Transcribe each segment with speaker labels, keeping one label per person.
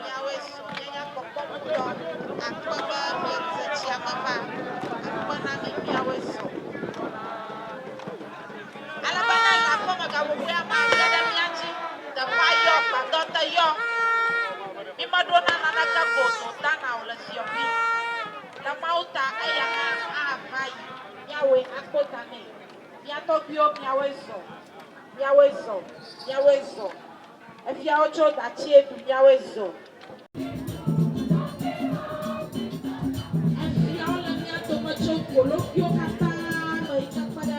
Speaker 1: Miawoe sɔ míenya kpɔkpɔ ŋutɔ. Akpe be miedze tsia me va. Akpe na mi miawoe sɔ. Ale be ne le aƒeme gaƒoƒoea me age ɖe mía dzi, teƒea yɔ, gbadɔ te yɔ. Mi meɖona naneke go dɔ dana o le ziɔƒi. Le Mawu ta eya hã ava yi. Miawoe akpɔ ta nɛ. Mía tɔgbuiwo miawoe zɔ. Miawoe zɔ. Miawoe zɔ. Efiawo tso datsie du miawoe zɔ. Efiawo le mía dome tso goloƒiwo katã me yi ke kpe ɖe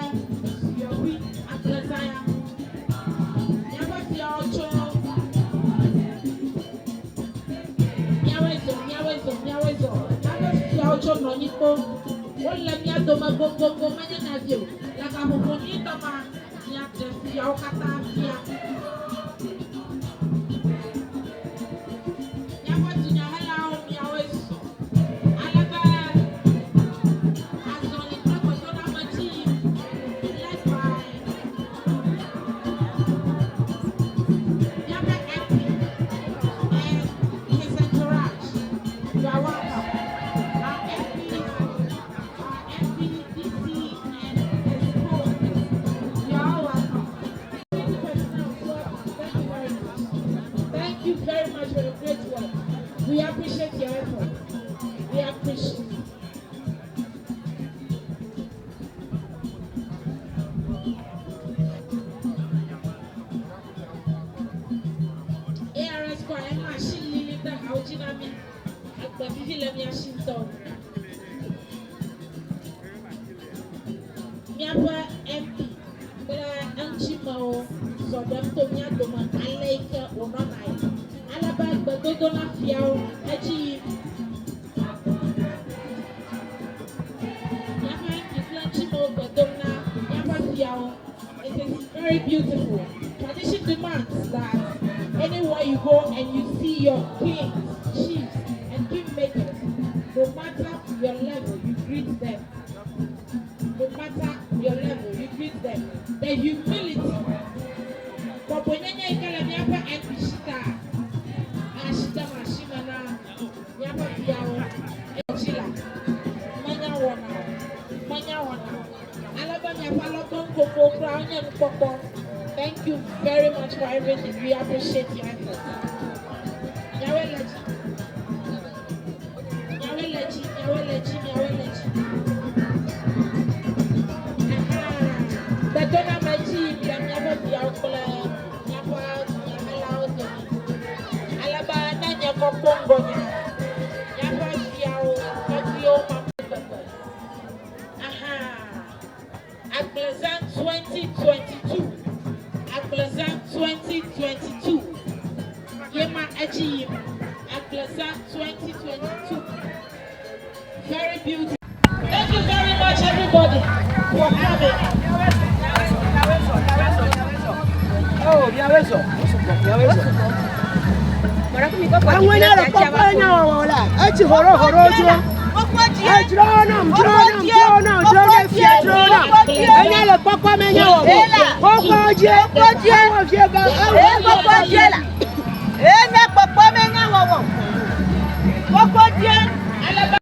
Speaker 1: ziɔƒi agblezaya. Míaƒe fiawo tso miawoe zɔ, miawoe zɔ, miawoe zɔ. Míaƒe fiawo tso nɔnyikpo. Wole mía dome gogogo menye nya vi o. Le gaƒoƒo nyuitɔ ma, míaɖe fiawo katã fia. Míaƒe dunyahelawo miawoe sɔ. Ale be azɔli kple gbedoname dzi led by míaƒe MP and his entourage. You are welcome. Our MP, our MP, DC, and his co-workers. You are all welcome. Thank you very much. Thank you very much for your great work. We appreciate your effort. We appreciate. ARS kɔ ɛ ma shi lili ɖe hawo dzi na mi. Agbe vivi le mia shi ŋutɔ. Míaƒe MP kple eŋutimewo zɔ ɖem to mía dome ale yi ke wònɔna yi. Ale be gbedodo na fiawo edzi yim. Míaƒe MP kple eŋutimewo gbe dom na míaƒe fiawo. It is very beautiful. Tradition demands that anywhere you go and you see your kings, chiefs, and kingmakers, no matter your level, you greet them. No matter your level, you greet them. The humility. Bɔbɔnyenye yi ke le míaƒe MP si ta, asi dem asi me na míaƒe fiawo. Edzi la, menya wɔna o, menya wɔna o. Ale be miaƒe alɔgbɔnukoko kura wonye nukpɔkpɔ. Thank you very much for everything. We appreciate your effort. Miawoe le dzi. Miawoe le dzi, miawoe le dzi, miawoe le dzi. Aha. Gbedoname dzi yim le míaƒe fiawo kple míaƒe dunyahelawo dome. Ale be ne nye kɔ kpɔ ŋgɔnya, míaƒe fiawo, tɔgbuiwo ma gbegbe. Aha. Agblezã 2022. Agblezã 2022. Yema edzi yim. Agblezã 2022. Very beautiful. Thank you very much, everybody, for coming.
Speaker 2: Oh, miawoe zɔ, miawoe zɔ. Aŋue le kpɔkpɔ nya wɔwɔ la, etsi horo dzro. Edzro nam, dzro nam, dzro nam, dzro ne fia dzro nam. Enya le kpɔkpɔ me nya wɔwɔ. Kpɔkpɔ dzi, ewɔ fie ba, ewɔ
Speaker 3: Kpɔkpɔ dzi la. Enya kpɔkpɔ me nya wɔwɔ. Kpɔkpɔ dzi.
Speaker 1: Ale be